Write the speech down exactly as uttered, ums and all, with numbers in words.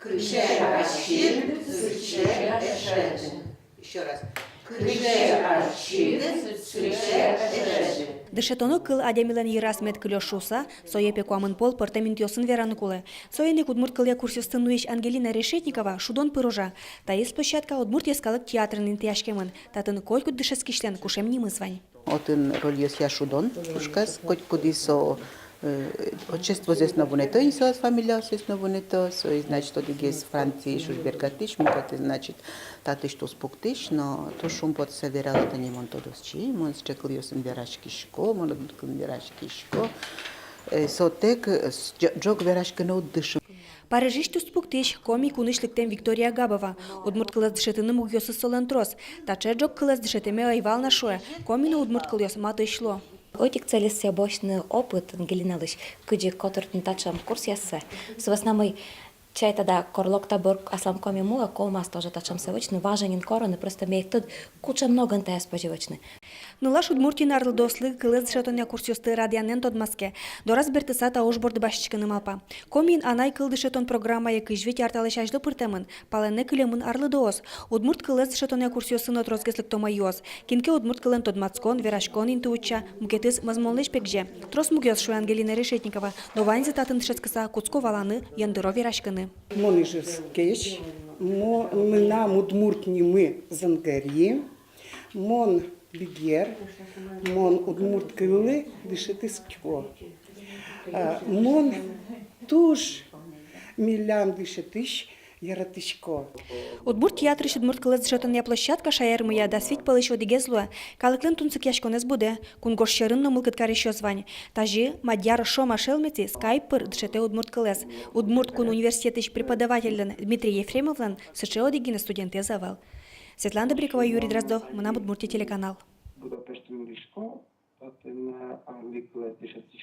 Кыӵе ачид, сыӵе эшед. Ещё раз. Кыӵе ачид, сыӵе эшед. Дышетоно кыл адямилэн йыраз мед кылёз шуыса, сое, пе, куамын пол пӧртэм интыосын вераны кулэ. Соин ик удмурт кылъя курсъёсты нуись Ангелина Решетникова шудон пыр ужа. Таиз площадка Удмурт йӧскалык театрын интыяськемын. Татын котькуд дышетскисьлэн кушем нимыз вань. Отын рольёсъя шудон пушказ, котькудӥз со, э, отчествозэс но вунэто, ини соос фамилиосыз но вунэто, со, значит, одӥгез Франциысь, Шуж-Бергатысь, мукетыз, значит, татысь, туспуктӥсь, но туж шумпотыса верало: тани мон тодосчи, мон сыӵе кылъёсын вераськисько, мон удмурт кылын вераськисько. Э, со тэк, э, с-, ӝо-, ӝог вераськыны уд дышы. Парижысь туспуктӥсь, Коми кунысь лыктэм Виктория Габова. Удмурт кылэз дышетыны мугъёсыз солэн трос. Таӵе ӝог кылэз дышетэме ӧй вал на, шуэ, коми но удмурт кылъёс матысь луо. Одӥг целез сое босьтыны опыт Ангелиналэсь, кызьы котыртыны таӵе курсъёссэ. Со вӧсна мый, чайта, да, кор локта бур аслам Коми муэ, ковмаз тоже таӵе сое вӧчны, важен ин корыны, просто мед тӥд кучем ногын таяз позе вӧчны. Нылаш Удмуртиын арлыдоослы кылэз дышетонъя курсъёсты радъянэн тодматске. Дораз бертыса та уж борды басьтӥськыны малпа. Комиын анай кыл дышетон программае кызь вить ар талэсь азьло пыртэмын, палэнэ кылемын арлыдоос. Удмурт кылэз дышетонъя курсъёсы но тросгес лыктомо юос. Кин ке удмурт кылэн тодматскон, вераськон инты утча, мукетыз мӧзмонлэсь пегӟе. Трос мугъёс, шуэ Ангелина Решетникова, но ваньзэ татын дышетскыса кутско валаны, ендыро вераськыны. Мон ижевскесь, мо-, мынам удмурт нимы Зэнгари. Мон бигер, мон удмурт кыллы дышетӥсько. А, мон туж милям дышетӥсь яратӥсько. Удмурт театрысь удмурт кылэз дышетонъя площадка шаермыя дас вить пӧлысь одӥгез луэ. Калыклэн тунсыкъяськонэз будэ, кунгож сьӧрын но мылкыд карисьёс вань. Тазьы мадьяр Шома Шелмеци скайп пыр дышетэ удмурт кылэз. Удмурт кун университетысь преподавательлэн Дмитрий Ефремовлэн сыӵе одӥг гинэ студентэз ӧвӧл. Светлана Добрякова, Юрий Дроздов, «Мынам Удмуртие» телеканал. Будапештын улӥсько, татын, э, арлы кылэз дышетӥсь.